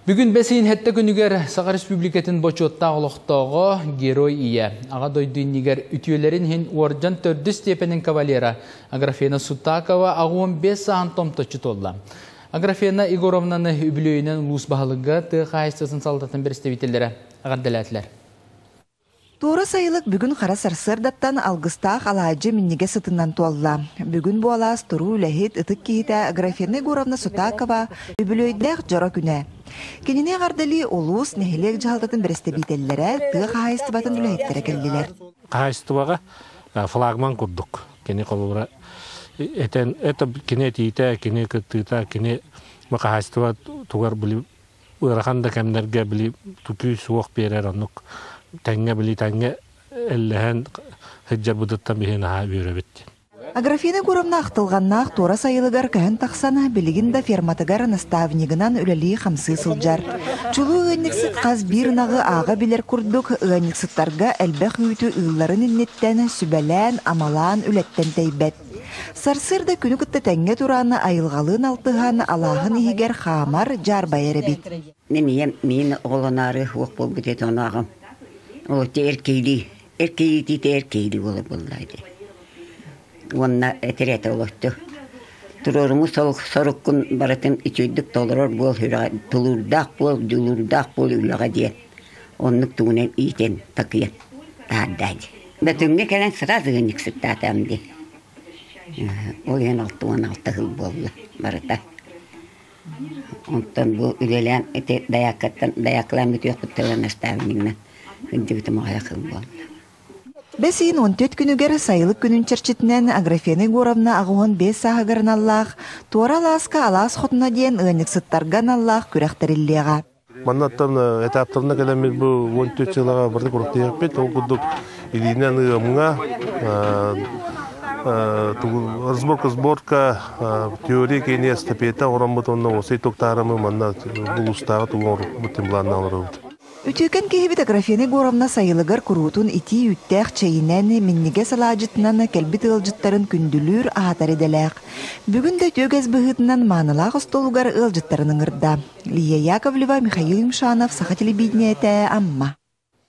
Бүгүн бэс ыйын сэттэ күнүгэр Саха Республикатын бочуоттаах олохтооҕо Герой Ийэ, Аҕа дойду иннигэр үтүөлэрин иһин уордьан төрдүс степенин кавалера Аграфена Сутакова 85 сааһын томточчу туолла. Аграфена Егоровнаны үбүлүөйүнэн улуус баһылыга тыа хаһаайыстыбатын салалтатын представителлэрэ эҕэрдэлээтилэр. Туора сайылык бүгүн хара сарсыардаттан алгыстаах алаадьы минньигэс сытынан туолла. Бүгүн буолаас туруу үлэһит, ытык киһитэ Аграфена Егоровна Сутакова үбүлүөйдээх дьоро күнэ. Кинини эҕэрдэлии улуус, нэһилиэк дьаһалтатын бэрэстэбиитэллэрэ, тыа хаһаайыстыбатын үлэһиттэрэ кэллилэр. Хаһаайыстыбаҕа флагман курдук. Кини холобура этэн, это кини этиитэ, кини кыттыыта, кини хаһаайыстыба тугар били ыарахан да кэмнэргэ били күүс суох биэрэр оннук тэҥҥэ били тэҥҥэ эллэһэн сылдьарбытыттан биһи наһаа үөрэбит. Аграфена Егоровна ахтылҕаннаах туора сайылыгар көһөн тахсан, билигин да ферматыгар наставнигынан үлэлии-хамсыы сылдьар. Чулуу ыанньыксыт хас биир ынаҕы ааҕа билэр курдук, ыанньыксыттарга элбэх үүтү ыылларын инниттэн сүбэлээн-амалаан үлэттэн тэйбэт. Сарсыарда күнү кытта тэҥҥэ туран, айылҕалыын алтыһан, алааһын иһигэр хаамар, дьаарбайар эбит. Мин ийэм миин оҕолоноору уох буолбут этэ онооҕум. Олоччу эркийлии, эркийиитиитэ эркийлии буолар буолла ити. Уонна этэр этэ олоччу. Туруоруму соруккун барытын үчүгэйдик толорор буол сүрэҕэ тулуурдаах буол, дьулуурдаах буол үлэҕэ диэн. Оннук тугунан иитэн такыйан таһаарда дии. Бөтүҥҥэ кэлэн сразу ыанньыксыттаатаҕым дии. Ол иһин 66 сыл буолла барыта. Онтон бу үлэлээн ити даяккаттан даяккалаан бүтүөхпүттэн наставнигынан сылдьыбытым аҕыйах сыл буолла. Бэс ыйын 14 күнүгэр сайылык күнүн чэрчитинэн Аграфена Егоровна 85 сааһыгар аналлаах Туора алааска алаас хотуна диэн ыанньыксыттарга аналлаах күрэх тэриллиэҕэ. Маннаттан этаптарына кэлэммит бу 14 сылаҕа барыта куруктуйаппыт. Ол курдук илиинэн ыамҥа разборка-сборка теория киэни эстафета оҥороммут уонна уосай туктаарамы манна улуустааҕы тугу оҥорбут былааннаан олоробут. Үтүөкэн киһибит Аграфена Егоровна сайылыгар куруутун итии үүттээх чэйинэн, минньигэс алаадьытынан кэлбит ыалдьыттарын күндүлүүр, аһатар идэлээх. Бүгүн да үтүө үгэс быһыытынан маанылаах остуолугар ыалдьыттарын ыҥырда. Лия Яковлева, Михаил Юмшанов, Саха телевидениетэ, Амма.